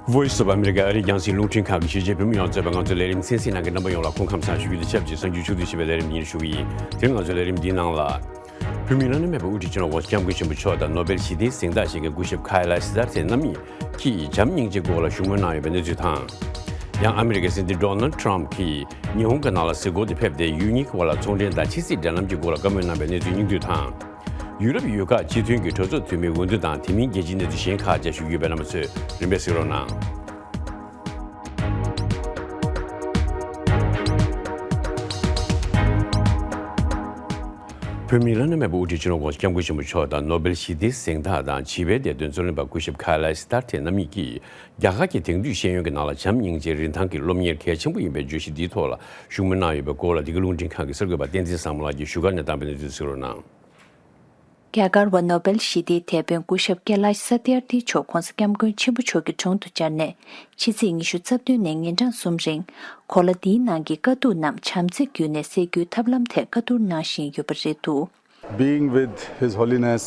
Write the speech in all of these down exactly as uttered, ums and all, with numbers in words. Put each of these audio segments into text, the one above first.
Voice of America ཨ་རིའི་རྒྱང་སྲིང་རླུང་འཕྲིན་ཁང་གི་གཞིས་བྱེས་བོད་མི་ཡོངས་གཙོས་པའི་ང་ཚོའི་ལས་རིམ་གསན་གཟིགས་གནང་མཁན་རྣམ་པ་ཡོངས་ལ་སྐུ་ཁམས་བཟང་ཞུ་རྒྱུ་དང་ཆབས་ཅིག་གསར་འགྱུར་ཕྱོགས་བསྡུས་ཞིབ་པའི་ལས་རིམ་ཡིན་ཞུ་གི་ཡིན། དེ་རིང་ང་ཚོའི་ལས་རིམ་འདིའི་ནང་ལ། བོད་མིའི་བླ་ན་མེད་པའི་དབུ་ཁྲིད་སྤྱི་ནོར་༸གོང་ས་༸སྐྱབས་མགོན་ཆེན་པོ་མཆོག་དང་ནོ་བེལ་ཞི་བདེའི་གཟེངས་རྟགས་བཞེས་མཁན་སྐུ་ཞབས་ཁ་ཡ་ལ་སི་དར་ཐེ་རྣམ་གཉིས་ཀྱིས་བྱམས་སྙིང་རྗེའི་སྐོར་ལ་བཞུགས་མོལ་གནང་ཡོད་པའི་གནས་ཚུལ་དང་། ཡང་ཨ་མི་རི་ཀའི་སྲིད་འཛིན་ཌོ་ནལ་ཊམ་གྱིས་ཉི་ཧོང་གི་ནང་ལ་གཟིགས་སྐོར་དུ་ཕེབས་ཏེ་ཡུལ་གཉིས་ཀྱི་དབར་ལ་ཚོང་འབྲེལ་དང་ཕྱི་སྲིད་འབྲེལ་ལམ་གྱི་སྐོར་ལ་བཀའ་མོལ་གནང་པའི་གནས་ཚུལ་སྙིང་བསྡུས་དང་། ཡུ་རོབ་ཡུལ་ཁག་སྤྱི་མཐུན་གྱི་གྲོས་ཚོགས་འཐུས་མིའི་འོས་བསྡུ་དང་དེ་མིན་རྒྱལ་སྤྱིའི་གནས་ཚུལ་གཞན་ཁག་བཅས་ཞུ་རྒྱུ་ཡོད་པའི་རྣམ་པ་ཚོས་རིམ་པས་གཟིགས་རོགས་གནང་། བོད་མིའི་བླ་ན་མེད་པའི་དབུ་ཁྲིད་སྤྱི་ནོར་༸གོང་ས་༸སྐྱབས་མགོན་ཆེན་པོ་མཆོག་དང་ནོ་བེལ་ཞི་བདེའི་གཟེངས་རྟགས་དང་བྱིས་པའི་བདེ་དོན་རྩོད་ལེན་པ་སྐུ་ཞབས་ཁ་ལའི་སི་ཐར་ཐེ་རྣམ་གཉིས་ཀྱིས་རྒྱ་གར་གྱི་དེང་དུས་ཤེས་ཡོན་གྱི་ནང་ལ་བྱམས་སྙིང་རྗེའི་རིན་ཐང་གི་སློབ་གཉེར་གལ་ཆེན་པོ་ཡིན་པའི་བརྗོད་གཞི་འདིའི་ཐོག་ལ་བཞུགས་མོལ་གནང་ཡོད་པའི་སྐོར་ལ་འདི་ག་རླུང་འཕྲིན་ཁང་གི་གསར་འགོད་པ་བསྟན་འཛིན་བཟང་མོ་ལགས་ཀྱིས་བཞུགས་སྒར་ནས་བཏང་པའི་གནས་ཚུལ་གཟིགས་རོགས་གནང་། རྒྱ་གར་བ་ནོ་བེལ་ཞི་བདེའི་དེད་དཔོན་སྐུ་ཞབས་ཀེ་ལཱཤ་ས་ཏྱར་ཐི་མཆོག་༸གོང་ས་༸སྐྱབས་མགོན་ཆེན་པོ་མཆོག་གི་དྲུང་དུ་བཅར་ནས་ཕྱི་ཚེས་ཉི་ཤུ་རྩ་བདུན་ནས་ཉིན་གྲངས་གསུམ་རིང་གོ་ལ་འདིའི་ནང་གི་དཀའ་སྡུག་རྣམས་བྱམས་བརྩེ་བརྒྱུད་ནས་སེལ་རྒྱུའི་ཐབས་ལམ་ཐད་བཀའ་བསྡུར་གནང་བཞིན་ཡོད་པ་རེད་འདུག། Being with His Holiness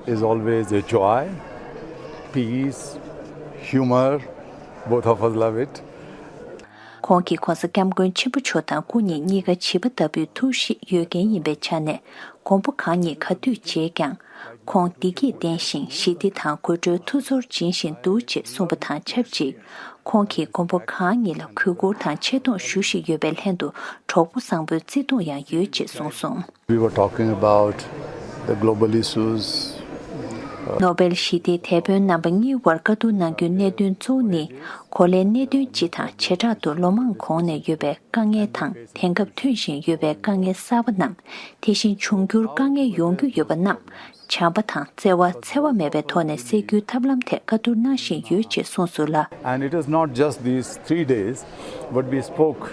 is always a joy, peace, humor, both of us love it. ཁོང་གིས་༸གོང་ས་༸སྐྱབས་མགོན་ཆེན་པོ་མཆོག་དང་སྐུ་ཉིད་གཉིས་ཀ་བྱིས་པ་ལྟ་བུའི་ཐུགས་གཤིས་ཡོད་མཁན་ཡིན་པའི་ཆ་ནས། མགོན་པོ་གང་ཉིད་ག་དུས་མཇལ་ཀྱང་། ཁོང་བདེ་སྐྱིད་ལྡན་ཞིང་ཞི་བདེ་དང་དགོད་བྲོའི་ཐུགས་ཚོར་སྦྱིན་བཞིན་འདུག་ཅེས་གསུངས་པ་དང་ཆབས་ཅིག་ཁོང་གིས་མགོན་པོ་གང་ཉིད་ལ་གུས་བཀུར་དང་ཆེ་མཐོང་ཞུ་བཞིན་ཡོད་པའི་ལྷན་དུ་གྲོགས་པོ་བཟང་པོའི་བརྩེ་དུང་ཡང་ཡོད་ཅེས་གསུངས་སོང་། We were talking about the global issues. ནོ་བེལ་ཞི་བདེའི་དེད་དཔོན་རྣམ་པ་གཉིས་བར་བཀའ་བསྡུར་གནང་རྒྱུའི་གནད་དོན་གཙོ་བོ་ནི། གོ་ལའི་གནད་དོན་སྤྱི་དང་བྱེ་བྲག་ཏུ་ལོ་མང་གོང་ནས་ཡོད་པའི་དཀའ་ངལ་དང་། དེང་སྐབས་ཐོན་བཞིན་ཡོད་པའི་དཀའ་ངལ་གསར་པ་རྣམས། དེ་བཞིན་འབྱུང་འགྱུར་དཀའ་ངལ་ཡོང་རྒྱུ་ཡོད་པ་རྣམས། བྱམས་པ་དང་བརྩེ་བ་འཚེ་བ་མེད་པའི་ཐོག་ནས་སེལ་རྒྱུའི་ཐབས་ལམ་ཐད་བཀའ་བསྡུར་གནང་བཞིན་ཡོད་ཅེས་གསུངས་སོང་ལ། And it is not just these three days, but we spoke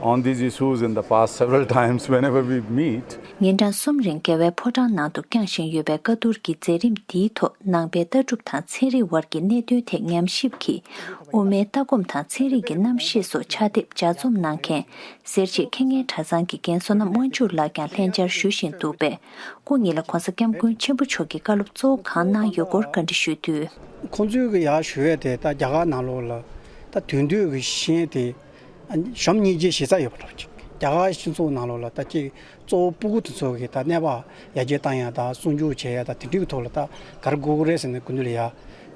on these issues in the past several times whenever we meet. ཉིན་གྲངས་གསུམ་རིང་རྒྱལ་བའི་ཕོ་བྲང་ནང་དུ་བསྐྱངས་བཞིན་ཡོད་པའི་བཀའ་བསྡུར་གྱི་མཛད་རིམ་འདིའི་ཐོག་ནང་པའི་ལྟ་གྲུབ་དང་ཚན་རིག་དབར་གྱི་གནད་དོན་ཐད་ཉམས་ཞིབ་ཀྱིས་དབུ་མའི་ལྟ་སྒོམ་དང་ཚན་རིག་གི་རྣམ་བཤད་སོགས་ཕྱག་དེབ་ལྗགས་རྩོམ་གནང་མཁན་སེར་བྱེས་མཁས་སྙན་གྲྭ་ཚང་གི་རྒན་བསོད་ནམས་དབང་ཕྱུག་ལགས་ཀྱང་ལྷན་བཅར་ཞུ་བཞིན་འདུག་པས། སྐུ་ཉིད་ལ་༸གོང་ས་༸སྐྱབས་མགོན་ཆེན་པོ་མཆོག་གིས་བཀའ་སློབ་གཙོ་བོ་གང་གནང་ཡོད་སྐོར་བཀའ་འདྲི་ཞུས་དུས། ཁོང་ཚོའི་གི་ཡར་ཞུ་ཡས་དེ་ད་རྒྱ་གར་ནང་ལོགས་ལ་ད་དེང་དུས་ཀྱི་ཤེས་ཡོན་དེ་བྱམས་སྙིང་རྗེ་གཞི་རྩ་ཡོད་པ་འདྲ་པོ་ཅིག་རྒྱ་གར་སྤྱི་ཚོགས་ནང་ལོགས་ལ་ད་ཅིག་གཙོ་བོ་སྤུ་གུ་དེ་ཚོ་གི་ད་གནས་བབ་ཡར་རྒྱས་བཏང་ཡ་དང་སྲུང་སྐྱོབ་བྱེད་ཡ་དང་དེ་འདྲའི་གི་ཐོག་ལ་ད་ག་རེ་དགོས་ཀྱི་རེད་ཟེར་ནས་སྐུ་མདུན་ལ་ཡ་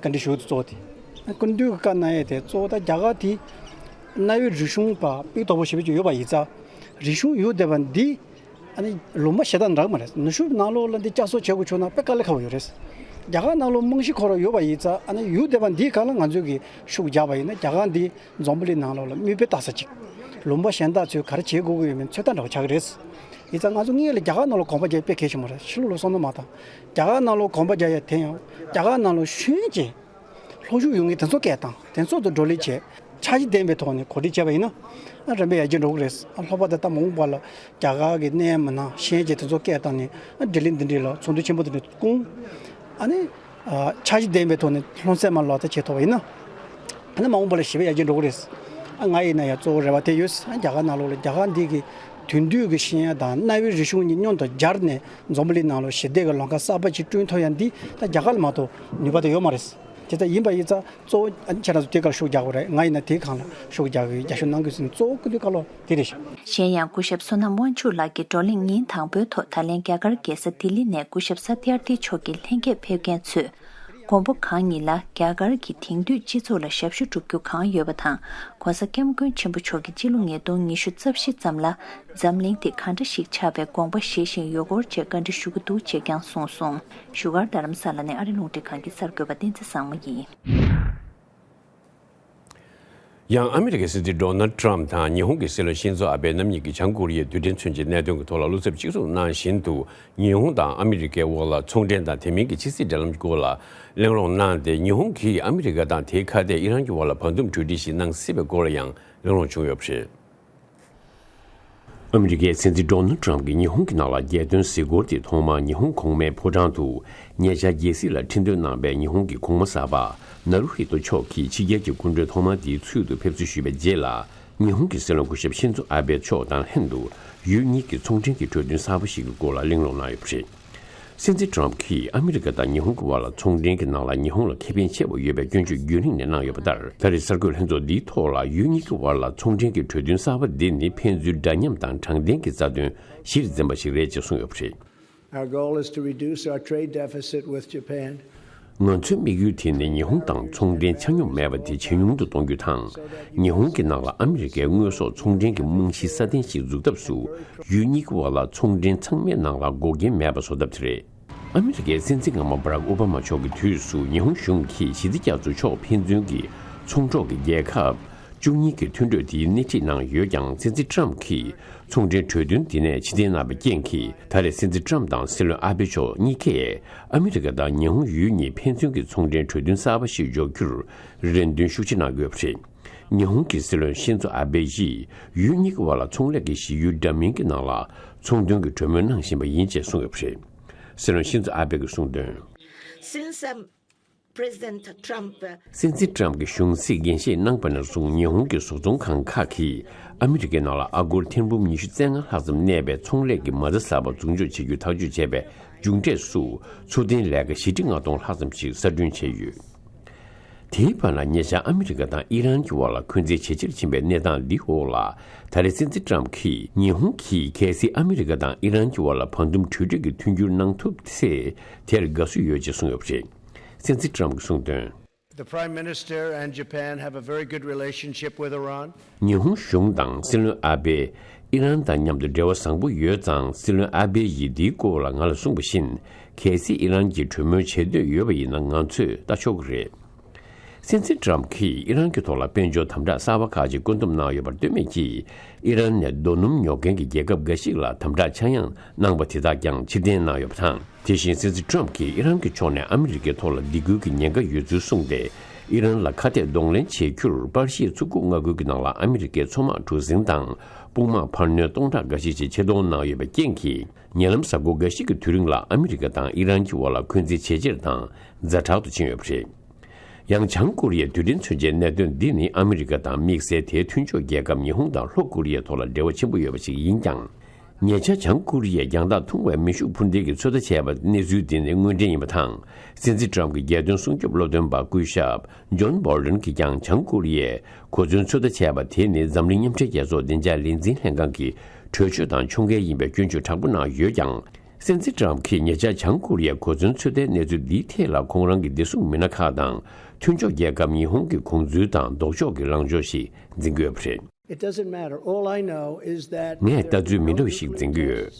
བཀའ་འདྲི་ཞུ་དུས་གཙོ་བོ་དེ། སྐུ་མདུན་གྱིས་བཀའ་གནང་ཡས་དེ་གཙོ་བོ་ད་རྒྱ་གར་དེ་གནའ་བོའི་རིག་གཞུང་པ་སྤུས་དག་པོ་ཞེ་པོ་ཅིག་ཡོད་པ་ཡིན་ཙང་། རིག་གཞུང་ཡོད་བསྡད་པ་འདི། ཨ་ནི་ལུང་པ་གཞན་དག་འདྲ་མ་རེད། ནུབ་ཕྱོགས་ནང་ལོགས་ལ་འདི་བསྐྱར་གསོ་བྱེད་དགོས་བྱུང་ན་དཔེ་དཀའ་ལས་ཁག་པོ་ཡོད་རེད། རྒྱ་གར་ནང་ལོགས་རྨང་གཞི་ཁོ་རང་ཡོད་པ་ཡིན་ཙང་ཨ་ནི་ཡོད་བསྡད་པ་འདིའི་སྒང་ལ་ང་ཚོས་ཀྱི་ཤུགས་རྒྱག་པ་ཡིན་ན་རྒྱ་གར་འདི་འཛམ་བུ་གླིང་ནང་ལོགས་ལ་མིག་དཔེ་ལྟ་ས་ཅིག་ལུང་པ་གཞན་དག་ཚོས་ག་རེ་བྱེད་དགོས་ཀྱི་ཡོད་མེད་ཚོད་ལྟ་འདྲ་པོ་ཆགས་ཀྱི་རེད། ཡིན་ཙང་ང་ཚོ་སྔོན་ལ་རྒྱ་གར་ནང་ལ་དགོངས་པ་རྒྱག་དཔེ་གལ་ཆེན་པོ་རེད། ཕྱི་ལོགས་ལ་བསམ་བློ་མ་བཏང་། རྒྱ་གར་ནང་ལ་དགོངས་པ་རྒྱག་ཡ་དེ་ཡང་རྒྱ་གར་ནང་ལ་ཤེས་ཡོན་ཅན། ལྷོ་ཕྱོགས་ཡོང་མཁན་དེ་ཚོ་སྐད་བཏང་། དེ་ཚོ་དང་བགྲོ་གླེང་བྱས། འཆར་གཞི་ལྡན་པའི་ཐོག་ནས་གོ་སྒྲིག་བྱས་པ་ཡིན་ན། ཨ་རིམ་པས་ཡར་རྒྱས་འགྲོ་གི་རེད། ཨ་ལྷག་པར་དུ་ད་མ་འོངས་པ་ལ་རྒྱ་གར་གྱི་གནད་ཡོད་མི་སྣ་ཤེས་ཡོན་ཅན་དེ་ཚོ་སྐད་བཏང་ནས་ཨ་བགྲོ་གླེང་འདི་འདྲ་ལ་ཚོགས་འདུ་ཆེན་པོ་འདི་འདྲ་བསྐོང་། ཨ་ནི། ཨ་འཆར་གཞི་ལྡན་པའི་ཐོག་ནས་སློབ་ཚན་མ་ལག་བསྟར་བྱེད་ཐུབ་པ་ཡིན་ན། ཨ་ནི་མ་འོངས་པ་ལ་ཞེ་པོ་ཡར་རྒྱས་འགྲོ་གི་རེད། ཨ་ང་ཡིན་ན་ཡང་གཙོ་བོ་རེ་བ་དེ་ཡོད། ཨ་རྒྱ་གར་ནང་ལོགས་ལ་རྒྱ་གར་འདི་གི་དེང་དུས་ཀྱི་ཤེས་ཡོན་དང་གནའ་བོའི་རིག་གཞུང་གཉིས་མཉམ་དུ་སྦྱར་ནས་འཛམ་བུ་གླིང་ནང་ལ་ཞི་བདེ་གི་ལམ་ཁ་གསར་པ་ཅིག་བསྐྲུན་ཐུབ་ཡ་འདི་ད་རྒྱ་གར་ལ་མ་གཏོགས་ནུས་པ་དེ་ཡོད་མ་རེད། དེ་ལྟར་ཡིན་པ་ཡིན་ཙང་གཙོ་བོ་ཨ་ནི་ཁྱེད་རང་ཚོ་དེ་གར་ཤུགས་རྒྱག་དགོས་རེད། ང་ཡིན་ན་དེའི་སྒང་ལ་ཤུགས་རྒྱག་གི་ཡོད། རྒྱབ་སྐྱོར་གནང་དགོས་ཟེར་ནས་གཙོ་བོ་སྐུ་མདུན་བཀའ་སློབ་དེ་རེད་ཤག་གཞན་ཡང་སྐུ་ཞབས་བསོད་ནམས་དབང་ཕྱུག་ལགས་ཀྱིས་བགྲོ་གླེང་ཉིན་དང་པོའི་ཐོག་ད་ལན་རྒྱ་གར་རྒྱལ་ས་ལྡི་ལི་ནས་སྐུ་ཞབས་ས་ཏྱར་ཐི་མཆོག་གི་ལྷན་རྒྱས་ཕེབས་མཁན་ཚོས་མགོན་པོ་གང་ཉིད་ལ་རྒྱ་གར་གྱི་དེང་དུས་སྤྱི་ཚོགས་ལ་ཞབས་ཞུ་སྒྲུབ་རྒྱུ་གང་ཡོད་པ་དང་། ༸གོང་ས་༸སྐྱབས་མགོན་ཆེན་པོ་མཆོག་གིས་སྤྱི་ལོ་ཉིས་སྟོང་ཉི་ཤུ་རྩ་བཞི་ཙམ་ལ་འཛམ་གླིང་འདི་གང་འདྲ་ཞིག་ཆགས་པའི་དགོངས་པ་བཞེས་བཞིན་ཡོད་སྐོར་བཅས་བཀའ་འདྲི་ཞུ་གི་འདུག་ཅེས་ཀྱང་གསུངས་སོང་། བཞུགས་སྒར་རྡ་རམ་ས་ལ་ནས་ཨ་རི་རླུང་འཕྲིན་ཁང་གི་གསར་འགོད་པ་བསྟན་འཛིན་བཟང་མོ་ཡིན། ཡང་ཨ་མི་རི་ཀའི་སྲིད་འཛིན་ཌོ་ནལ་ཊམ་དང་ཉི་ཧོང་གི་སྲིད་བློན་ཤིན་ཛོ་ཨ་བྷེ་རྣམ་གཉིས་ཀྱིས་བྱང་ཀོ་རི་ཡའི་རྡུལ་ཕྲན་མཚོན་ཆའི་གནད་དོན་གྱི་ཐོག་ལ་བློ་འཚབ་གཅིག་མཚུངས་གནང་བཞིན་དུ། ཉི་ཧོང་དང་ཨ་མི་རི་ཀའི་དབར་ལ་ཚོང་འབྲེལ་དང་དེ་མིན་གྱི་ཕྱི་སྲིད་འབྲེལ་ལམ་གྱི་སྐོར་ལ་གླེང་སློང་གནང་སྟེ། ཉི་ཧོང་གིས་ཨ་མི་རི་ཀ་དང་དེའི་ཁ་གཏད་ཨི་རན་གྱི་དབར་ལ་བར་འདུམ་གྲོས་འགྲིག་ཞིག་གནང་སྲིད་པའི་སྐོར་ལ་ཡང་གླེང་སློང་བྱུང་ཡོད་པ་རེད། ཨ་མི་རི་ཀའི་སྲིད་འཛིན་ཌོ་ནལ་ཊམ་གྱིས་ཉི་ཧོང་གི་ནང་ལ་རྒྱལ་དོན་གཟིགས་སྐོར་དེ་ཐོག་མར་ཉི་ཧོང་གོང་མའི་ཕོ་བྲང་དུ་ཉེ་ཆར་རྒྱལ་སྲིད་ལ་ཁྲི་འདོན་གནང་པའི་ཉི་ཧོང་གི་གོང་མ་གསར་པ་ནཱ་རུ་ཧི་ཏོ་མཆོག་གིས་ཕྱི་རྒྱལ་གྱི་སྐུ་མགྲོན་ཐོག་མ་དེའི་ཚུལ་དུ་ཕེབས་བསུ་ཞུས་པའི་རྗེས་ལ། ཉི་ཧོང་གི་སྲིད་བློན་སྐུ་ཞབས་ཤིན་ཛོ་ཨ་བྷེ་མཆོག་དང་ལྷན་དུ་ཡུལ་གཉིས་ཀྱི་ཚོང་འབྲེལ་གྱི་གྲོས་མཐུན་གསར་པ་ཞིག་གི་སྐོར་ལ་གླེང་སློང་གནང་ཡོད་པ་རེད། སྲིད་འཛིན་ཊམ་གྱིས་ཨ་མི་རི་ཀ་དང་ཉི་ཧོང་གི་བར་ལ་ཚོང་འབྲེལ་གྱི་ནང་ལ་ཉི་ཧོང་ལ་ཁེ་ཕན་ཆེ་བ་ཡོད་པའི་སྐྱོན་བརྗོད་རྒྱུན་རིང་ནས་གནང་ཡོད་པ་ལྟར། ད་རེས་གསར་འགོད་ལྷན་ཚོགས་འདིའི་ཐོག་ལ་ཡུལ་གཉིས་ཀྱི་བར་ལ་ཚོང་འབྲེལ་གྱི་གྲོས་མཐུན་གསར་པ་འདི་ནི་ཕན་ཚུན་འདྲ་མཉམ་དང་དྲང་བདེན་གྱི་རྩ་དོན་གཞིར་འཛིན་པ་ཞིག་རེད་ཅེས་གསུངས་ཡོད་པ་རེད། Our goal is to reduce our trade deficit with Japan. ང་ཚོའི་དམིགས་ཡུལ་དེ་ནི་ཉི་ཧོང་དང་ཚོང་འབྲེལ་ཆ་སྙོམས་མེད་པ་དེ་ཇེ་ཉུང་དུ་གཏོང་རྒྱུ་དང་། ཉི་ཧོང་གི་ནང་ལ་ཨ་མི་རི་ཀའི་དངོས་ཟོག་ཚོང་འབྲེལ་གྱི་རྨང་གཞི་སྲ་བརྟན་ཞིག་འཛུགས་ཐབས་སུ། ཡུལ་གཉིས་ཀྱི་བར་ལ་ཚོང་འབྲེལ་ཚང་མའི་ནང་ལ་འགོག་རྐྱེན་མེད་པ་བཟོ་ཐབས་དེ་རེད། ཨ་མི་རི་ཀའི་སྲིད་འཛིན་སྔ་མ་བྷ་རག་ཨོ་བྷ་མ་མཆོག་གི་དུས་སུ་ཉི་ཧོང་གཞུང་གིས་ཞི་བདེ་རྒྱ་མཚོ་ཕྱོགས་ཕན་ཚུན་གྱི་ཚོང་གྲོགས་ཀྱི་རྒྱལ་ཁབ་བཅུ་གཉིས་ཀྱི་མཐུན་གྲོས་དེའི་སྣེ་ཁྲིད་གནང་ཡོད་ཀྱང་། སྲིད་འཛིན་ཊམ་གྱིས་ཚོང་འབྲེལ་གྲོས་མཐུན་དེ་ནས་ཕྱིར་འཐེན་གནང་བའི་རྐྱེན་གྱིས། ད་རེས་སྲིད་འཛིན་ཊམ་དང་སྲིད་བློན་ཨ་བྷེ་མཆོག་གཉིས་ཀས་ཨ་མི་རི་ཀ་དང་ཉི་ཧོང་ཡུལ་གཉིས་ཕན་ཚུན་གྱི་ཚོང་འབྲེལ་གྲོས་མཐུན་གསར་པ་ཞིག་འཇོག་རྒྱུར་རེ་འདུན་ཤུགས་ཆེ་གནང་ཡོད་པ་རེད། ཉི་ཧོང་གི་སྲིད་བློན་ཤིན་ཛོ་ཨ་བྷེ་ཡིས་ཡུལ་གཉིས་ཀྱི་བར་ལ་ཚོང་ལས་ཀྱི་གཞི་ཡུལ་འདྲ་མིན་གྱི་ནང་ལ་ཚོང་དོན་གྱི་གྲོས་མོལ་གནང་བཞིན་པ་ཡིན་ཅེས་གསུངས་ཡོད་པ་རེད། སྲིད་བློན་ཤིན་ཛོ་ཨ་བྷེ་གིས་གསུངས་དོན། Since, um, President Trump, uh, སྲིད་འཛིན་ཊམ་གྱིས་གཞུང་སྲིད་འགན་བཞེས་གནང་པ་ནས་བཟུང་ཉི་ཧོང་གི་བཟོ་ཚོང་ཁང་ཁག་གིས་ཨ་མི་རི་ཀའི་ནང་ལ་ཨ་སྒོར་ཐེར་འབུམ་ཉི་ཤུ་རྩ་ལྔ་ལྷག་ཙམ་གནས་པའི་ཚོང་ལས་ཀྱི་མ་རྩ་གསར་པ་འཛུགས་འཇོག་བྱེད་རྒྱུ་ཐག་གཅོད་བྱས་པའི་མཇུག་འབྲས་སུ། ཚུལ་ལྡན་ལས་ཀ་བཞི་ཁྲི་ལྔ་སྟོང་ལྷག་ཙམ་ཞིག་གསར་སྐྲུན་བྱས་ཡོད། དེའི་བར་ལ་ཉེ་ཆར་ཨ་མི་རི་ཀ་དང་ཨི་རན་གྱི་བར་ལ་འཁོན་འཛིན་ཇེ་ཆེར་ཕྱིན་པའི་གནས་སྟངས་འདིའི་འོག་ལ། ད་རེས་སྲིད་འཛིན་ཊམ་གྱིས་ཉི་ཧོང་གིས་གལ་སྲིད་ཨ་མི་རི་ཀ་དང་ཨི་རན་གྱི་བར་ལ་བར་འདུམ་གྲོས་གྲོས་ཀྱི་མཐུན་འགྱུར་གནང་ཐུབ་ཚེ། དེར་དགའ་བསུ་ཡོད་ཅེས་གསུངས་ཡོད་པ་རེད། སྲིད་འཛིན་ཊམ་གྱིས་གསུངས་དོན། The Prime Minister and Japan have a very good relationship with Iran. ཉི་ཧོང་གཞུང་དང་སྲིད་བློན་ཨ་བྷེ། ཨི་རན་དང་མཉམ་དུ་འབྲེལ་བ་བཟང་པོ་ཡོད་ཙང་། སྲིད་བློན་ཨ་བྷེ་ཡིས་འདིའི་སྐོར་ལ་ང་ལ་གསུངས་པ་བཞིན། གལ་སྲིད་ཨི་རན་གྱིས་གྲོས་མོལ་བྱེད་འདོད་ཡོད་པ་ཡིན་ན་ང་ཚོས་ལྟ་ཆོག་གི་རེད། སྲིད་འཛིན་ཊམ་གྱིས་ཨི་རན་གྱི་ཐོག་ལ་དཔལ་འབྱོར་དམ་དྲག་གསར་པ་ཁག་ཅིག་བཀོད་འདོམས་གནང་ཡོད་པར་ལྟོས་མེད་ཀྱིས། ཨི་རན་ནས་རྡོ་སྣུམ་ཉོ་མཁན་གྱི་རྒྱལ་ཁབ་འགའ་ཞིག་ལ་དམ་དྲག་ཆག་ཡང་གནང་པ་དེ་དག་ཀྱང་ཕྱིར་འཐེན་གནང་ཡོད་པ་དང་། དེ་བཞིན་སྲིད་འཛིན་ཊམ་གྱིས་ཨི་རན་གྱི་ཕྱོགས་ནས་ཨ་མི་རི་ཀའི་ཐོག་ལ་སྡིགས་སྐུལ་གྱི་ཉེན་ཁ་ཡོད་ཚུལ་གསུངས་ཏེ། ཨི་རན་ལ་ཁ་གཏད་གདོང་ལེན་བྱེད་རྒྱུར་པར་ཤིས་མཚོ་ཁུག་མངའ་ཁུལ་གྱི་ནང་ལ་ཨ་མི་རི་ཀའི་མཚོ་དམག་གྲུ་གཟིངས་དང་དཔུང་དམག་འཕར་སྣོན་སྟོང་ཕྲག་འགའ་ཤས་ཤིག་ཆེད་གཏོང་གནང་ཡོད་པའི་རྐྱེན་གྱིས། ཉེ་ལམ་གཟའ་འཁོར་འགའ་ཞིག་གི་དུས་རིང་ལ་ཨ་མི་རི་ཀ་དང་ཨི་རན་གྱི་དབར་ལ་འཁོན་འཛིན་ཇེ་ཆེར་དང་ཛ་དྲག་ཏུ་ཕྱིན་ཡོད་པ་རེད། ཡང་བྱང་ཀོ་རི་ཡའི་རྡུལ་ཕྲན་མཚོན་ཆའི་གནད་དོན་འདི་ནི་ཨ་མི་རི་ཀ་དང་དམིགས་བསལ་དེའི་མཐུན་ཕྱོགས་རྒྱལ་ཁབ་ཉི་ཧོང་དང་ལྷོ་ཀོ་རི་ཡའི་ཐོག་ལ་འབྲེལ་བ་ཆེན་པོ་ཡོད་པ་ཞིག་ཡིན་ཀྱང་། ཉེ་ཆར་བྱང་ཀོ་རི་ཡས་རྒྱང་ཐག་ཐུང་བའི་མེ་ཤུགས་འཕུར་མདེལ་གྱི་ཚོད་ལྟ་བྱས་པ་གནས་ཚུལ་དེ་ནི་དངོས་འབྲེལ་ཡིན་པ་དང་། སྲིད་འཛིན་ཊམ་གྱི་རྒྱལ་དོན་སྲུང་སྐྱོབ་བློ་འདོན་པ་སྐུ་ཞབས་ཇོན་བྷོལ་ཊོན་གྱིས་ཀྱང་བྱང་ཀོ་རི་ཡས་གོ་མཚོན་ཚོད་ལྟ་བྱས་པ་དེ་ནི་འཛམ་གླིང་མཉམ་འབྲེལ་རྒྱལ་ཚོགས་བདེ་འཇགས་ལས་འཛིན་ལྷན་ཁང་གི་གྲོས་ཆོད་དང་ཕྱོགས་འགལ་ཡིན་པའི་སྐྱོན་བརྗོད་དྲག་པོ་གནང་ཡོད་ཀྱང་། སྲིད་འཛིན་ཊམ་གྱིས་ཉེ་ཆར་བྱང་ཀོ་རི་ཡས་གོ་མཚོན་ཚོད་ལྟའི་གནས་ཚུལ་འདིའི་ཐད་ལ་ཁོང་རང་གི་བདེ་སྲུང་མི་སྣ་ཁག་དང་མཐུན་ཕྱོགས་རྒྱལ་ཁབ་ཉི་ཧོང་གི་དགོངས་ཚུལ་དང་ལྡོག་ཕྱོགས་ཀྱི་ལངས་ཕྱོགས་ཤིག་འཛིན་གྱི་ཡོད་པ་རེད། It doesn't matter. All I know is that ངས་ལྟ་ཚུལ་མི་འདྲ་བ་ཞིག་འཛིན་གྱི་ཡོད།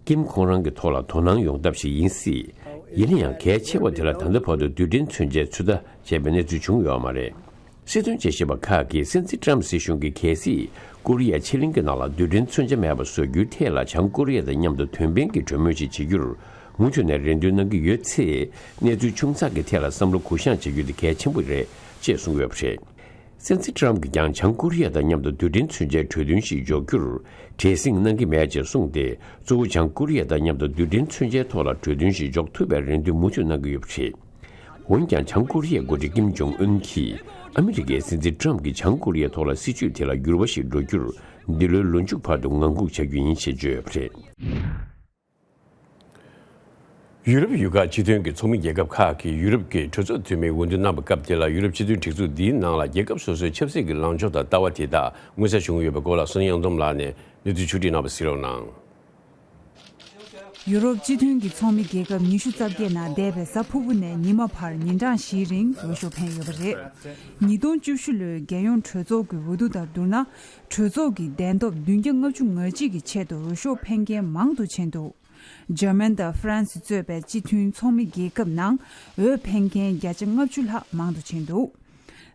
ཀིམ་ཁོང་རང་གི་ཐོག་ལ་དོ་སྣང་ཡོང་ཐབས་ཤིག་ཡིན་སྲིད། ཡིན་ན་ཡང་གལ་ཆེ་བ་དེ་ལ་ད་ལྟ་བར་དུ་རྡུལ་ཕྲན་མཚོན་ཆའི་ཚོད་ལྟ་བྱས་པའི་གནས་ཚུལ་བྱུང་ཡོད་མ་རེད། སྲིད་དོན་དཔྱད་ཞིབ་པ་ཁག་གིས་སྲིད་འཛིན་ཊམ་སྲིད་གཞུང་གིས་གལ་སྲིད་ཀོ་རི་ཡ་ཕྱེད་གླིང་གི་ནང་ལ་རྡུལ་ཕྲན་མཚོན་ཆ་མེད་པ་བཟོ་རྒྱུའི་ཐད་ལ་བྱང་ཀོ་རི་ཡ་དང་མཉམ་དུ་དོན་ཕན་གྱི་གྲོས་མོལ་ཞིག་བྱེད་རྒྱུར་མུ་མཐུད་ནས་རེ་འདུན་གནང་གི་ཡོད་ཚེ། གནས་ཚུལ་ཆུང་ཙག་གི་ཐད་ལ་བསམ་བློ་གུ་བཤངས་བྱེད་རྒྱུ་དེ་གལ་ཆེན་པོ་རེད་ཅེས་གསུངས་ཡོད་པ་རེད། སྲིད་འཛིན་ཊམ་གྱིས་ཀྱང་བྱང་ཀོ་རི་ཡ་དང་མཉམ་དུ་རྡུལ་ཕྲན་མཚོན་ཆའི་གྲོས་མཐུན་ཞིག་འཇོག་རྒྱུར་བྲེལ་ཟིང་གནང་གི་མེད་ཅེས་གསུངས་ཏེ། གཙོ་བོ་བྱང་ཀོ་རི་ཡ་དང་མཉམ་དུ་རྡུལ་ཕྲན་མཚོན་ཆའི་ཐོག་ལ་གྲོས་མཐུན་ཞིག་འཇོག་ཐུབ་པའི་རེ་འདུན་མུ་མཐུད་གནང་གི་ཡོད་པ་རེད། འོན་ཀྱང་། བྱང་ཀོ་རི་ཡའི་འགོ་ཁྲིད་ཀིམ་ཇོང་ཨུན་གྱིས་ཨ་མི་རི་ཀའི་སྲིད་འཛིན་ཊམ་གྱིས་བྱང་ཀོ་རི་ཡའི་ཐོག་ལ་སྲིད་བྱུས་དེ་ལ་འགྱུར་བ་ཞིག་འགྲོ་རྒྱུར་འདི་ལོའི་ལོ་མཇུག་བར་དུ་ངང་སྒུག་བྱ་རྒྱུ་ཡིན་ཞེས་བརྗོད་ཡོད་པ་རེད། ཡུ་རོབ་ཡུལ་ཁག་སྤྱི་མཐུན་གྱི་ཚོགས་མི་རྒྱལ་ཁབ་ཁག་གིས་ཡུ་རོབ་ཀྱི་གྲོས་ཚོགས་འཐུས་མིའི་འོས་བསྡུ་གནང་པའི་སྐབས་དེ་ལ། ཡུ་རོབ་སྤྱི་མཐུན་སྒྲིག་འཛུགས་འདིའི་ནང་ལ་རྒྱལ་ཁབ་སོ་སོའི་ཆབ་སྲིད་ཀྱི་ལངས་ཕྱོགས་དང་ལྟ་བ་དེ་དག་མངོན་གསལ་བྱུང་ཡོད་པའི་སྐོར་ལ། བསོད་ནམས་གཡང་འཛོམས་ལགས་ནས་གནས་ཚུལ་ཕྱོགས་བསྒྲིགས་གནང་བ་གཟིགས་རོགས་གནང་། ཡུ་རོབ་སྤྱི་མཐུན་གྱི་ཚོགས་མི་རྒྱལ་ཁབ་ཉི་ཤུ་རྩ་བརྒྱད་ནང་འདས་པའི་གཟའ་ཕུར་བུ་ནས་ཉི་མ་བར་ཉིན་གྲངས་བཞིའི་རིང་འོས་ཤོག་འཕེན་ཡོད་པ་རེད། ཉིས་སྟོང་བཅུ་བཞི་ལོའི་རྒྱལ་ཡོངས་གྲོས་ཚོགས་ཀྱི་འོས་བསྡུ་དང་བསྡུར་ན། གྲོས་ཚོགས་ཀྱི་གདན་ཐོབ་བདུན་བརྒྱ་ལྔ་བཅུ་ང་གཅིག་གི་ཆེད་དུ་འོས་ཤོག་འཕེན་མཁན་མང་དུ་ཕྱིན་འདུག་འཇར་མན་དང་ཧྥ་རན་སི་གཙོས་པའི་སྤྱི་མཐུན་ཚོགས་མི་རྒྱལ་ཁབ་ནང་འོས་འཕེན་མཁན་བརྒྱ་ཆ་ལྔ་བཅུ་ལྷག་མང་དུ་ཕྱིན་འདུག་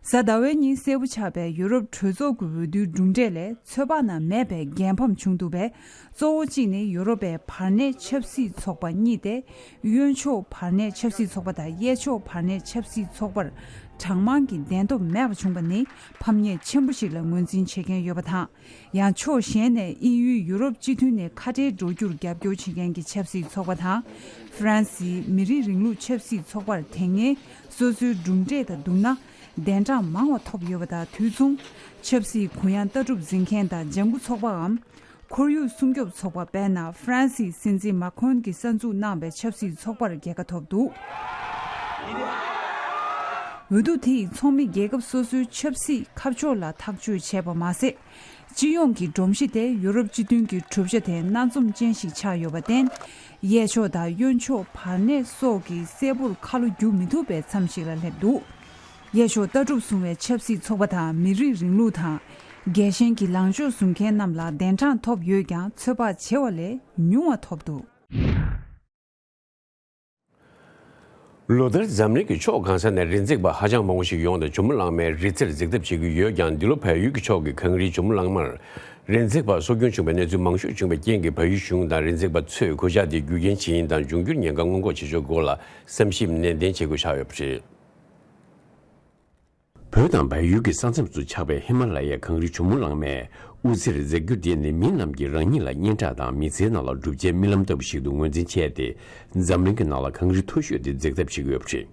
གཟའ་ཟླ་བའི་ཉིན་གསལ་པོ་ཆགས་པའི་ཡུ་རོབ་གྲོས་ཚོགས་ཀྱི་འོས་བསྡུའི་གྲུབ་འབྲས་ལས་ཚོད་དཔག་ན་མེད་པའི་རྒྱལ་ཕམ་བྱུང་འདུག་པས། གཙོ་བོ་གཅིག་ནི་ཡུ་རོབ་པའི་བར་གནས་ཆབ་སྲིད་ཚོགས་པ་གཉིས་ཏེ། གཡོན་ཕྱོགས་བར་གནས་ཆབ་སྲིད་ཚོགས་པ་དང་གཡས་ཕྱོགས་བར་གནས་ཆབ་སྲིད་ཚོགས་པར་གྲངས་མང་གི་གདན་ཐོབ་མེད་པ་བྱུང་བ་ནི་ཕམ་ཉེས་ཆེན་པོ་ཞིག་ལ་ངོས་འཛིན་བྱེད་མཁན་ཡོད་པ་དང་། ཡང་ཕྱོགས་གཞན་ནས་དབྱིན་ཡུལ་ཡུ་རོབ་སྤྱི་མཐུན་ནས་ཁ་བྲལ་འགྲོ་རྒྱུར་རྒྱབ་སྐྱོར་བྱེད་མཁན་གྱི་ཆབ་སྲིད་ཚོགས་པ་དང་། ཧྥ་རན་སིའི་མི་རིགས་རིང་ལུགས་ཆབ་སྲིད་ཚོགས་པར་དེ་སྔའི་སོ་སོའི་གྲུབ་འབྲས་དང་བསྡུར་ན། གདན་གྲངས་མང་བ་ཐོབ་ཡོད་པ་དང་། དུས་མཚུངས་ཆབ་སྲིད་གུ་ཡངས་ལྟ་གྲུབ་འཛིན་མཁན་དང་ལྗང་གུ་ཚོགས་པའམ་ ཁོར་ཡུག་སྲུང་སྐྱོབ་ཚོགས་པ་དཔེར་ན་ཧྥ་རན་སིའི་སྲིད་འཛིན་མཱ་ཁོན་གྱིས་གསར་འཛུགས་གནང་བའི་ཆབ་སྲིད་ཚོགས་པར་རྒྱལ་ཁ་ཐོབ་འདུག། འོས་བསྡུ་དེ་ཡིས་ཚོགས་མི་རྒྱལ་ཁབ་སོ་སོའི་ཆབ་སྲིད་ཁ་ཕྱོགས་ལ་ཐག་གཅོད་བྱས་པ་མ་ཟད། སྤྱི་ཡོངས་ཀྱི་སྒྲོམ་གཞི་དེ་ཡུ་རོབ་སྤྱི་མཐུན་གྱི་གྲུབ་ཆ་དེ་སྣ་འཛོམས་ཅན་ཞིག་ཆགས་ཡོད་པར་བརྟེན། གཡས་ཕྱོགས་དང་གཡོན་ཕྱོགས་བར་གནས་སོགས་ཀྱིས་གསལ་པོར་ཁ་ལོ་བསྒྱུར་མི་ཐུབ་པའི་མཚམས་ཤིག་ལ་སླེབས་འདུག། གཡས་ཕྱོགས་ལྟ་གྲུབ་བཟུང་བའི་ཆབ་སྲིད་ཚོགས་པ་དང་མི་རིགས་རིང་ལུགས་དང་། རྒྱལ་ཞེན་གྱི་ལངས་ཕྱོགས་བཟུང་མཁན་རྣམས་ལ་གདན་གྲངས་ཐོབ་ཡོད་ཀྱང་ཚོད་དཔག་བྱས་པ་ལས་ཉུང་བ་ཐོབ་འདུག། ལོ་ལྟར་འཛམ་གླིང་གི་ཕྱོགས་གང་ས་ནས་རི་འཛེག་པ་ཧ་ཅང་མང་པོ་ཞིག་ཡོང་སྟེ་ཇོ་མོ་གླང་མའི་རི་རྩེར་འཛེག་ཐབས་བྱེད་ཀྱི་ཡོད་ཀྱང་། འདི་ལོ་བལ་ཡུལ་གྱི་ཕྱོགས་ཀྱི་གངས་རིའི་ཇོ་མོ་གླང་མར་རི་འཛེག་པ་སྲོག་སྐྱོན་བྱུང་བའི་གནས་ཚུལ་མང་ཤོས་བྱུང་བའི་རྐྱེན་གྱིས། བལ་ཡུལ་གཞུང་དང་རི་འཛེག་པ་ཚོས་གོད་ཆག་དེ་རྒྱུ་རྐྱེན་ཇི་ཡིན་དང་། འབྱུང་འགྱུར་ཉེན་ཁ་སྔོན་འགོག་བྱེད་ཕྱོགས་སྐོར་ལ་བསམ་ཞིབ་ནན་ཏན་བྱེད་དགོས་ཆགས་ཡོད་པ་རེད། བོད་དང་བལ་ཡུལ་གྱི་ས་མཚམས་སུ་ཆགས་པའི་ཧི་མ་ལ་ཡའི་གངས་རི་ཇོ་མོ་གླང་མའི་དབུ་རྩེར་འཛེག་རྒྱུ་དེ་ནི་མི་རྣམས་ཀྱིས་རང་ཉིད་ལ་སྙན་གྲགས་དང་མི་ཚེའི་ནང་ལ་སྒྲུབ་བྱའི་རྨི་ལམ་ལྟ་བུ་ཞིག་ཏུ་ངོས་འཛིན་བྱས་ཏེ། འཛམ་གླིང་གི་ནང་ལ་གངས་རི་མཐོ་ཤོས་དེ་འཛེག་ཐབས་བྱེད་ཀྱི་ཡོད་པ་རེད།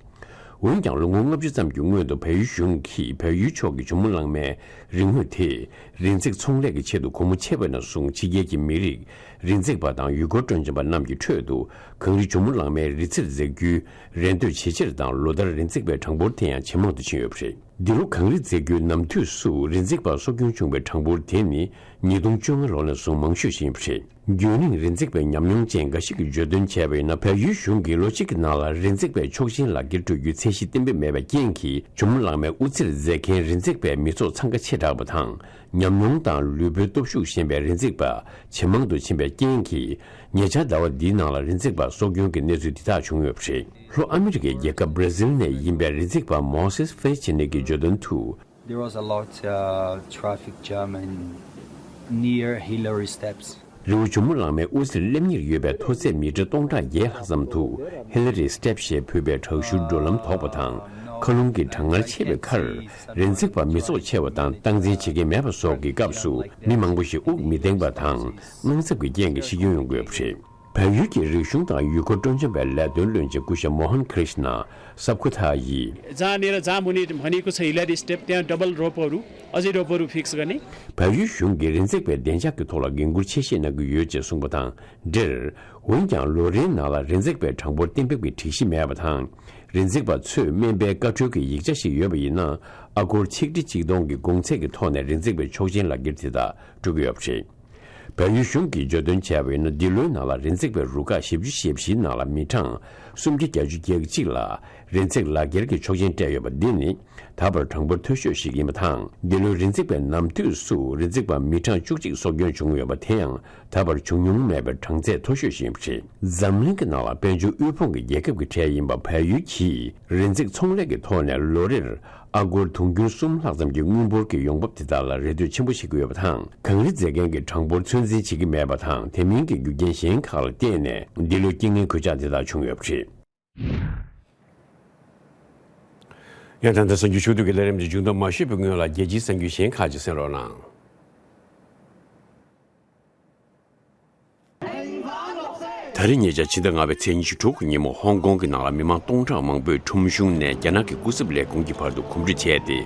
འོན་ཀྱང་། ལོ་ངོ་ལྔ་བཅུ་ཙམ་གྱི་སྔོན་དུ་བལ་ཡུལ་གཞུང་གིས་བལ་ཡུལ་ཕྱོགས་ཀྱི་ཇོ་མོ་གླང་མའི་རི་ངོས་དེ་རི་འཛེག་ཚོང་ལས་ཀྱི་ཆེད་དུ་སྒོ་མོ་ཕྱེ་བ་ནས་བཟུང་། ཕྱི་རྒྱལ་གྱི་མི་རིགས། རི་འཛེག་པ་དང་ཡུལ་སྐོར་སྤྲོ་འཆམ་པ་རྣམས་ཀྱི་ཁྲོད་དུ་གངས་རི་ཇོ་མོ་གླང་མའི་རི་རྩེར་འཛེག་རྒྱུའི་རེ་འདོད་ཇེ་ཆེར་དང་། ལོ་ལྟར་རི་འཛེག་པའི་གྲངས་འབོར་དེ་ཡང་ཇེ་མང་དུ་ཕྱིན་ཡོད་པ་རེད། འདི་ལོ་གངས་རི་འཛེག་རྒྱུའི་ནམ་དུས་སུ་རི་འཛེག་པ་སྲོག་སྐྱོན་བྱུང་བའི་གྲངས་འབོར་དེ་ནི་ཉིས་སྟོང་བཅོ་ལྔ་ལོ་ནས་བཟུང་མང་ཤོས་ཤིག་ཡིན་པ་རེད། རྒྱུན་རིང་རི་འཛེག་པའི་ཉམས་མྱོང་ཅན་འགའ་ཞིག་གིས་བརྗོད་དོན་བྱས་པ་ཡིན་ན། བལ་ཡུལ་གཞུང་གིས་ལོ་གཅིག་གི་ནང་ལ་རི་འཛེག་པའི་ཆོག་མཆན་ལག་འཁྱེར་སྤྲོད་རྒྱུའི་ཚད་གཞི་གཏན་འབེབས་མེད་པའི་རྐྱེན་གྱིས། ཇོ་མོ་གླང་མའི་དབུ་རྩེར་འཛེག་མཁན་རི་འཛེག་པའི་མི་ཚོགས་འཚང་ཁ་ཆེ་དྲགས་པ་དང་། ཉམས་མྱོང་དང་ལུས་པོའི་སྟོབས་ཤུགས་ཞན་པའི་རི་འཛེག་པ་ཇེ་མང་དུ་ཕྱིན་པའི་རྐྱེན་གྱིས། ཉེ་ཆར་ཟླ་བ་འདིའི་ནང་ལ་རི་འཛེག་པ་སྲོག་སྐྱོན་གྱི་གནས་ཚུལ་འདི་དག་བྱུང་ཡོད་པ་རེད། ལྷོ་ཨ་མི་རི་ཀའི་རྒྱལ་ཁབ་Brazil་ནས་ཡིན་པའི་རི་འཛེག་པ་Moisés Freitas་ནི་གིས་བརྗོད་དོན་དུ། There was a lot, uh, traffic jam and near Hillary Steps. རི་བོ་ཇོ་མོ་གླང་མའི་དབུ་རྩེར་སླེབས་ཉེར་ཡོད་པའི་མཐོ་ཚད་མི་ཊར་སྟོང་ཕྲག་བརྒྱད་ལྷག་ཙམ་དུ་Hillary Steps་ཞེས་འབོད་པའི་དྲག་ཤུལ་འགྲོ་ལམ་དོག་པ་དང་། མཁའ་རླུང་གི་གྲང་ངར་ཆེ་བའི་ཁར། རི་འཛེག་པ་མི་ཚོགས་ཆེ་བ་དང་སྟངས་འཛིན་བྱེད་མཁན་མེད་པ་སོགས་ཀྱི་སྐབས་སུ། མི་མང་པོ་ཞིག་དབུགས་མི་ཐེངས་པ་དང་། དངངས་འཚབ་ཀྱི་རྐྱེན་གྱིས་ཤི་སྐྱོན་ཡོང་གི་ཡོད་པ་རེད། བལ་ཡུལ་གྱི་རིག་གཞུང་དང་ཡུལ་སྐོར་སྤྲོ་འཆམ་པའི་ལས་དོན་བློན་ཆེན་སྐུ་ཞབས་མོ་ཧན་ཁྲི་ཤ་ན་སབ་ཁོ་ཐ་ཡིས། जहाँ नेर जहाँ मुनि भनेको छ हिलारी स्टेप, त्यहाँ डबल रोपहरू, अझै रोपहरू फिक्स गर्ने। བལ་ཡུལ་གཞུང་གིས་རི་འཛེག་པའི་བདེ་འཇགས་ཀྱི་ཐོག་ལ་འགན་འཁུར་ཆེ་བཞེས་གནང་གི་ཡོད་ཅེས་གསུངས་པ་དང་འབྲེལ། འོན་ཀྱང་ལོ་རེའི་ནང་ལ་རི་འཛེག་པའི་གྲངས་འབོར་གཏན་འབེབས་ཀྱི་སྒྲིག་གཞི་མེད་པ་དང་། རི་འཛེག་པ་ཚོས་སྨན་པའི་བཀའ་འཁྲོལ་གྱི་ཡིག་ཆ་ཞིག་ཡོད་པ་ཡིན་ན། ཨ་སྒོར་ཆིག་ཁྲི་གཅིག་སྟོང་གི་གོང་ཚད་ཀྱི་ཐོག་ནས་རི་འཛེག་པའི་ཆོག་མཆན་ལག་འཁྱེར་དེ་དག་སྤྲོད་ཀྱི་ཡོད་པ་རེད། བལ་ཡུལ་གཞུང་གིས་བརྗོད་དོན་བྱས་པ་ཡིན་ན། འདི་ལོའི་ནང་ལ་རི་འཛེག་པའི་རུ་ཁག་བཞི་བཅུ་ཞེ་བཞིའི་ནང་ལ་མི་གྲངས་སུམ་བརྒྱ་བརྒྱད་ཅུ་གྱ་གཅིག་ལ་རི་འཛེག་ལག་འཁྱེར་གྱི་ཆོག་མཆན་སྤྲད་ཡོད་པ་འདི་ནི་ད་བར་གྲངས་འབོར་མཐོ་ཤོས་ཤིག་ཡིན་པ་དང་། འདི་ལོའི་རི་འཛེག་པའི་ནམ་དུས་སུ་རི་འཛེག་པ་མི་གྲངས་བཅུ་གཅིག་སྲོག་སྐྱོན་བྱུང་ཡོད་པ་དེ་ཡང་ད་བར་བྱུང་མྱོང་མེད་པའི་གྲངས་ཚད་མཐོ་ཤོས་ཤིག་ཡིན་པ་རེད། འཛམ་གླིང་གི་ནང་ལ་དཔལ་འབྱོར་དབུལ་ཕོངས་ཀྱི་རྒྱལ་ཁབ་ཀྱི་གྲས་ཡིན་པ་བལ་ཡུལ་གྱིས་རི་འཛེག་ཚོང་ལས་ཀྱི་ཐོག་ནས་ལོ་རེར། ཨ་སྒོར་དུང་ཕྱུར་གསུམ་ལྷག་ཙམ་གྱི་དངུལ་འབོར་གྱི་ཡོང་འབབ་དེ་དག་ལ་རེ་ལྟོས་ཆེན་པོ་བྱེད་ཀྱི་ཡོད་པ་དང་། གངས་རི་འཛེག་མཁན་གྱི་གྲངས་འབོར་ཚོད་འཛིན་བྱེད་ཀྱི་མེད་པ་དང་། དེ་མིན་གྱི་རྒྱུ་རྐྱེན་གཞན་ཁག་ལ་བརྟེན་ནས་འདི་ལོའི་རྐྱེན་ངན་གོད་ཆག་དེ་དག་བྱུང་ཡོད་པ་རེད། ཡང་ད་ལྟ་གསར་འགྱུར་ཕྱོགས་བསྡུས་ཀྱི་ལས་རིམ་གྱི་མཇུག་སྡོམ་མ་ཞུས་པའི་སྔོན་ལ། རྒྱལ་སྤྱིའི་གསར་འགྱུར་གཞན་ཁག་ཅིག་གསན་རོགས་གནང་། ད་རེས་ཉེ་ཆར་ཕྱི་ཟླ་ལྔ་པའི་ཚེས་ཉི་ཤུ་དྲུག་གི་ཉིན་མོ། ཧོང་ཀོང་གི་ནང་ལ་མི་མང་སྟོང་ཕྲག་མང་པོས་ཁྲོམ་གཞུང་ནས་རྒྱ་ནག་གི་སྐུ་ཚབ་ལས་ཁུངས་ཀྱི་བར་དུ་གོམ་བགྲོད་བྱས་ཏེ།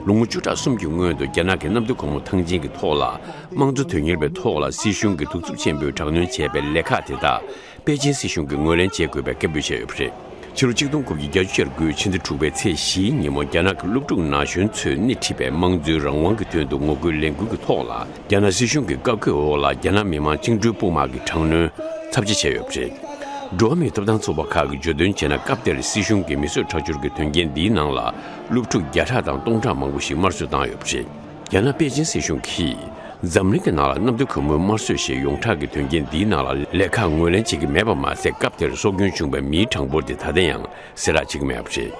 ལོ་ངོ་བཅུ་ཕྲག་གསུམ་གྱི་སྔོན་དུ་རྒྱ་ནག་གི་གནམ་བདེ་སྒོ་མོ་ཐང་ཆེན་གྱི་ཐོག་ལ་དམངས་གཙོ་དོན་གཉེར་བའི་ཐོག་ལ་སྲིད་གཞུང་གིས་གདུག་རྩུབ་ཆེན་པོས་དྲག་གནོན་བྱས་པའི་ལས་ཁག་དེ་དག་པེ་ཅིན་སྲིད་གཞུང་གིས་ངོས་ལེན་བྱེད་དགོས་པའི་སྐད་འབོད་བྱས་ཡོད་པ་རེད། ཕྱི་ལོ་གཅིག་སྟོང་དགུ་བརྒྱ་བརྒྱད་ཅུ་གྱ་དགུའི་ཕྱི་ཟླ་དྲུག་པའི་ཚེས་བཞིའི་ཉིན་མོ། རྒྱ་ནག་གི་སློབ་ཕྲུག་ན་གཞོན་ཚོས་སྣེ་ཁྲིད་པའི་དམངས་གཙོའི་རང་དབང་གི་དོན་དུ་ངོ་རྒོལ་ལས་འགུལ་གྱི་ཐོག་ལ། རྒྱ་ནག་སྲིད་གཞུང་གི་བཀའ་བཀོད་འོག་ལ་རྒྱ་ནག་མི་དམངས་བཅིངས་འགྲོལ་དཔུང་དམག་གིས་དྲག་གནོན་ཚབས་ཆེ་བྱས་ཡོད་པ་རེད། འགྲོ་བ་མིའི་ཐོབ་ཐང་ཚོགས་པ་ཁག་གིས་བརྗོད་དོན་བྱས་ན། སྐབས་དེར་སྲིད་གཞུང་གིས་མི་གསོད་ཁྲག་སྦྱོར་གྱི་དོན་རྐྱེན་འདིའི་ནང་ལ་སློབ་ཕྲུག་བརྒྱ་ཕྲག་དང་སྟོང་ཕྲག་མང་པོ་ཞིག་དམར་གསོད་བཏང་ཡོད་པ་རེད། རྒྱ་ནག་པེ་ཅིན་སྲིད་གཞུང་གིས་འཛམ་གླིང་གི་ནང་ལ་གནམ་བདེ་སྒོ་མོའི་དམར་གསོད་ཞེས་ཡོངས་གྲགས་ཀྱི་དོན་རྐྱེན་འདིའི་ནང་ལ་ལས་ཁག་ངོས་ལེན་བྱེད་ཀྱི་མེད་པ་མ་ཟད། སྐབས་དེར་སྲོག་སྐྱོན་བྱུང་བའི་མིའི་གྲངས་འབོར་དེ་ད་ལྟ་ཡང་གསལ་བསྒྲགས་བྱེད་ཀྱི་མེད་པ་རེད།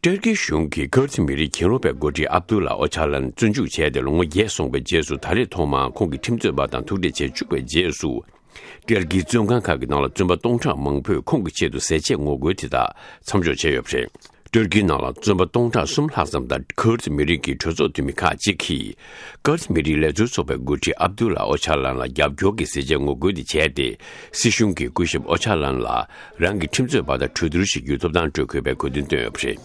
ཏུར་ཀི་གཞུང་གིས་ཀུར་ཌི་མི་རིགས་གྱེན་ལོག་པའི་འགོ་ཁྲིད་ཨབ་དུ་ལ་ཨོ་ཆ་ལན་བཙོན་འཇུག་བྱས་ཏེ་ལོ་ངོ་བརྒྱད་སོང་བའི་རྗེས་སུ། ད་རེས་ཐོག་མར་ཁོང་གི་ཁྲིམས་རྩོད་པ་དང་ཐུག་འཕྲད་བྱེད་བཅུག་པའི་རྗེས་སུ། ཏུར་ཀིའི་བཙོན་ཁང་ཁག་གི་ནང་ལ་བཙོན་པ་སྟོང་ཕྲག་མང་པོས་ཁོང་གི་ཆེད་དུ་ཟས་བཅད་ངོ་རྒོལ་དེ་དག་མཚམས་འཇོག་བྱས་ཡོད་པ་རེད། ཏུར་ཀིའི་ནང་ལ་བཙོན་པ་སྟོང་ཕྲག་གསུམ་ལྷག་ཙམ་དང་། ཁུར་ཌི་མི་རིགས་ཀྱི་གྲོས་ཚོགས་འཐུས་མི་ཁག་ཅིག་གིས་ཀུར་ཌི་མི་རིགས་ལས་བཟོ་ཚོགས་པའི་འགོ་ཁྲིད་ཨབ་དུ་ལ་ཨོ་ཆ་ལན་ལ་རྒྱབ་སྐྱོར་གྱི་ཟས་བཅད་ངོ་རྒོལ་དེ་བྱས་ཏེ། སྲིད་གཞུང་གིས་སྐུ་ཞབས་ཨོ་ཆ་ལན་ལ་རང་གི་ཁྲིམས་རྩོད་པ་དང་གྲོས་བསྡུར་ཞིག་རྒྱུའི་ཐོབ་ཐང་སྤྲོད་དགོས་པའི་དགོས་འདུན་བཏོན་ཡོད་པ་རེད།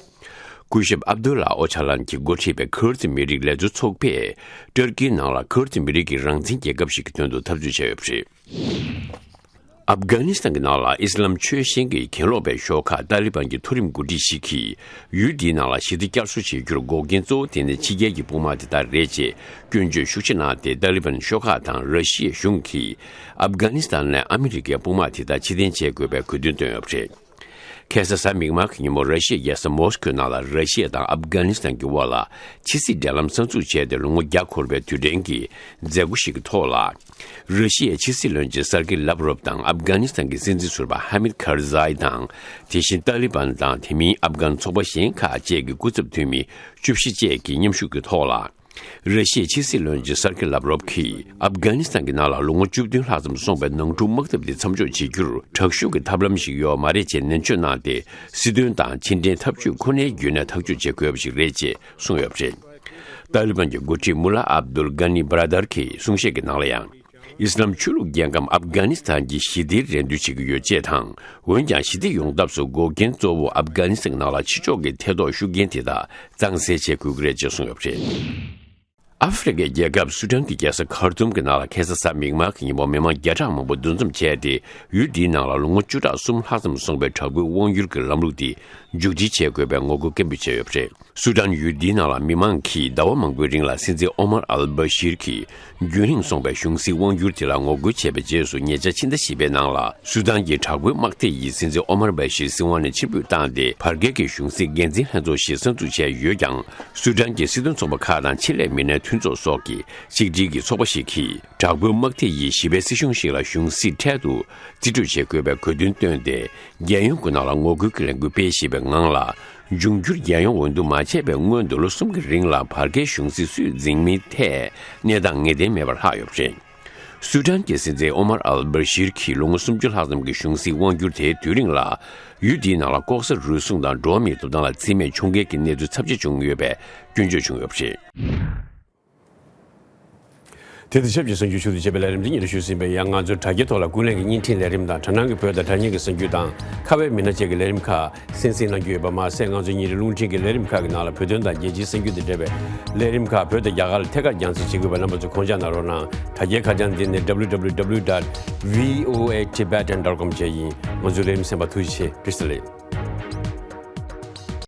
སྐུ་ཞབས་ཨབ་དུ་ལ་ཨོ་ཆ་ལན་གྱིས་འགོ་ཁྲིད་པའི་ཁུར་ཙི་མི་རིགས་ལས་འཛུགས་ཚོགས་པས་ཏུར་ཀིའི་ནང་ལ་ཁུར་ཙི་མི་རིགས་ཀྱི་རང་བཙན་རྒྱལ་ཁབ་ཞིག་གི་དོན་དུ་འཐབ་རྩོད་བྱས་ཡོད་པ་རེད། ཨབ་གྷ་ནི་སི་ཐན་གྱི་ནང་ལ་ཨི་སི་ལམ་ཆོས་བཞིན་གྱི་གྱེན་ལོག་པའི་ཤོག་ཁག་ཏཱ་ལི་བན་གྱི་མཐོ་རིམ་འགོ་ཁྲིད་ཞིག་གིས་ཡུལ་འདིའི་ནང་ལ་ཞི་བདེ་བསྐྱར་གསོ་བྱེད་རྒྱུར་འགོག་རྐྱེན་གཙོ་བོ་དེ་ནི་ཕྱི་རྒྱལ་གྱི་དཔུང་དམག་དེ་དག་རེད་ཅེས་སྐྱོན་བརྗོད་ཤུགས་ཆེ་གནང་སྟེ། ཏཱ་ལི་བན་ཤོག་ཁག་དང་ར་ཤི་ཡའི་གཞུང་གིས་ཨབ་གྷ་ནི་སི་ཐན་ནས་ཨ་མི་རི་ཀའི་དཔུང་དམག་དེ་དག་ཕྱིར་འཐེན་བྱེད་དགོས་པའི་དགོས་འདུན་བཏོན་ཡོད་པ་རེད། ཁ་སང་གཟའ་མིག་དམར་གྱི་ཉིན་མོ་ར་ཤི་ཡའི་རྒྱལ་ས་མོ་སི་ཁོའི་ནང་ལ་ར་ཤི་ཡ་དང་ཨབ་གྷ་ནི་སི་ཐན་གྱི་དབར་ལ་ཕྱི་སྲིད་འབྲེལ་ལམ་གསར་འཛུགས་བྱས་ཏེ་ལོ་ངོ་བརྒྱ་འཁོར་བའི་དུས་དྲན་གྱི་མཛད་སྒོ་ཞིག་གི་ཐོག་ལ། ར་ཤི་ཡའི་ཕྱི་སྲིད་བློན་ཆེན་སར་ཀི་ལབ་རོབ་དང་ཨབ་གྷ་ནི་སི་ཐན་གྱི་སྲིད་འཛིན་ཟུར་པ་ཧ་མིད་ཁར་ཛའི་དང་། དེ་བཞིན་ཏཱ་ལི་བན་དང་དེ་མིན་ཨབ་གྷན་ཚོགས་པ་གཞན་ཁག་བཅས་ཀྱི་སྐུ་ཚབ་འཐུས་མི་བཅུ་བཞི་བཅས་ཀྱི་མཉམ་ཞུགས་ཀྱི་ཐོག་ལ། ར་ཤི་ཡའི་ཕྱི་སྲིད་བློན་ཆེན་སར་ཀི་ལབ་རོབ་ཀྱིས་ཨབ་གྷ་ནི་སི་ཐན་གྱི་ནང་ལ་ལོ་ངོ་བཅུ་བདུན་ལྷག་ཙམ་སོང་བའི་ནང་འཁྲུག་དམག་འཐབ་དེ་མཚམས་འཇོག་བྱེད་རྒྱུར་དྲག་ཤུགས་ཀྱི་ཐབས་ལམ་ཞིག་ཡོད་མ་རེད་ཅེས་ནན་བརྗོད་གནང་སྟེ། སྲིད་དོན་དང་ཕྱི་འབྲེལ་འཐབ་ཇུས་ཁོ་ནའི་བརྒྱུད་ནས་ཐག་གཅོད་བྱེད་དགོས་པ་ཞིག་རེད་ཅེས་གསུངས་ཡོད་པ་རེད། ཏཱ་ལི་བན་གྱི་འགོ་ཁྲིད་མུ་ལ་ཨབ་དུལ་གྷ་ནི་བྷ་ར་དར་གྱི་གསུང་བཤད་ཀྱི་ནང་ལ་ཡང་། ཨི་སི་ལམ་ཆོས་ལུགས་རྒྱལ་ཁམས་ཨབ་གྷ་ནི་སི་ཐན་གྱི་ཞི་བདེའི་རེ་འདུན་བྱེད་ཀྱི་ཡོད་ཅེས་དང་། འོན་ཀྱང་ཞི་བདེ་ཡོང་ཐབས་སུ་འགོག་རྐྱེན་གཙོ་བོ་ཨབ་གྷ་ནི་སི་ཐན་ནང་ལ་ཕྱི་ཕྱོགས་ཀྱི་ཐེ་གཏོགས་ཤུགས་རྐྱེན་དེ་དག་གཙང་སེལ་བྱེད་དགོས་ཀྱི་རེད་ཅེས་གསུངས་ཡོད་པ་རེད། ཨ་ཧྥེ་རི་ཁའི་རྒྱལ་ཁབ་སུ་ཏན་གྱི་རྒྱལ་ས་ཁར་ཏུམ་གྱི་ནང་ལ་ཁ་སང་གཟའ་མིག་དམར་གྱི་ཉིན་མོ་མི་མང་བརྒྱ་ཕྲག་མང་པོ་འདུ་འཛོམས་བྱས་ཏེ། ཡུལ་འདིའི་ནང་ལ་ལོ་ངོ་བཅུ་ཕྲག་གསུམ་ལྷག་ཙམ་སོང་བའི་དྲག་པོའི་དབང་སྒྱུར་གྱི་ལམ་ལུགས་དེ་མཇུག་སྒྲིལ་བྱེད་དགོས་པའི་ངོ་རྒོལ་སྐད་འབོད་བྱས་ཡོད་པ་རེད། སུ་ཏན་ཡུལ་འདིའི་ནང་ལ་མི་མང་གིས་ཟླ་བ་མང་པོའི་རིང་ལ་སྲིད་འཛིན་ཨོ་མར་ཨལ་བྷ་ཤིར་གྱིས་རྒྱུན་རིང་སོང་བའི་གཞུང་སྲིད་དབང་སྒྱུར་དེ་ལ་ངོ་རྒོལ་བྱས་པའི་རྗེས་སུ། ཉེ་ཆར་ཕྱི་ཟླ་བཞི་པའི་ནང་ལ་སུ་ཏན་གྱི་དྲག་པོའི་དམག་སྡེ་ཡིས་སྲིད་འཛིན་ཨོ་མར་བྷ་ཤིར་སྲིད་དབང་ནས་ཕྱིར་འབུད་བཏང་སྟེ། བར་བརྒལ་གྱི་གཞུང་སྲིད་འགན་འཛིན་ལྷན་ཚོགས་ཤིག་གསར་འཛུགས་བྱས་ཡོད་ཀྱང་། སུ་ཏན་གྱི་སྲིད་དོན་ཚོགས་པ་ཁག་དང་ཆེད་ལས་མི་སྣའི་མཐུན་ཚོགས་སོགས་ཀྱིས་ཆིག་སྒྲིལ་གྱི་ཚོགས་པ་ཞིག་གིས། དྲག་པོའི་དམག་སྡེ་ཡིས་ཞི་བའི་སྲིད་གཞུང་ཞིག་ལ་གཞུང་སྲིད་འཕྲལ་དུ་རྩིས་སྤྲོད་བྱེད་དགོས་པའི་དགོས་འདུན་བཏོན་ཏེ། རྒྱལ་ཡོངས་ཀྱི་ནང་ལ་ངོ་རྒོལ་གྱི་ལས་འགུལ་སྤེལ་བཞིན་པའི་ངང་ལ། འབྱུང་འགྱུར་རྒྱལ་ཡོངས་འོས་བསྡུ་མ་བྱས་པའི་སྔོན་དུ་ལོ་གསུམ་གྱི་རིང་ལ་བར་བརྒལ་གཞུང་སྲིད་སུས་འཛིན་མིན་ཐད་གནས་སྟངས་ངེས་གཏན་མེད་པར་ལྷག་ཡོད་པ་རེད། སུ་ཏན་གྱི་སྲིད་འཛིན་ཨོ་མར་ཨལ་བྷ་ཤིར་གྱིས་ལོ་ངོ་སུམ་ཅུ་ལྷག་ཙམ་གྱི་གཞུང་སྲིད་དབང་སྒྱུར་དེའི་དུས་རིང་ལ། ཡུལ་འདིའི་ནང་ལ་ལྐོག་ཟ་རུལ་སུངས་དང་འགྲོ་བ་མིའི་ཐོབ་ཐང་ལ་བརྩི་མེད་བྱུང་རྐྱེན་གྱི་གནས་ཚུལ་ཚབས་ཆེ་བྱུང་ཡོད་པའི་སྐྱོན་བརྗོད་བྱུང་ཡོད་པ་རེད། དེ་དང་ཆབས་ཅིག་གསར་འགྱུར་ཞུ་གཏུག་བྱེད་པའི་ལས་རིམ་འདི་ཉིད་ལ་ཞུས་ཟིན་པས། ཡང་ང་ཚོའི་དྲ་རྒྱའི་ཐོག་ལ་ཀུན་གླེང་གི་བརྙན་འཕྲིན་ལས་རིམ་དང་། དྲ་སྣང་གི་བོད་དང་དྲ་བརྙན་གྱི་གསར་འགྱུར་དང་། ཁ་བའི་མི་སྣ་བཅས་ཀྱི་ལས་རིམ་ཁག་གསན་གཟིགས་གནང་རྒྱུ་ཡོད་པ་མ་ཟད། ང་ཚོའི་ཉིན་རེའི་རླུང་འཕྲིན་གྱི་ལས་རིམ་ཁག་གི་ནང་ལ་བོད་དོན་དང་རྒྱལ་སྤྱིའི་གསར་འགྱུར་དང་འབྲེལ་བའི་ལས་རིམ་ཁག་བོད་དང་རྒྱ་གར་ལ་ཐད་ཀར་རྒྱང་སྲིང་བྱེད་དགོས་པས། རྣམ་པ་ཚོས་དགོངས་འཇགས་གནང་རོགས་གནང་། དྲ་རྒྱའི་ཁ་བྱང་འདི་ནི་www dot voatibetan dot com བཅས་ཡིན། ང་ཚོའི་ལས་རིམ་གསན་པར་ཐུགས་རྗེ་ཆེ། བཀྲ་ཤིས་བདེ་ལེགས།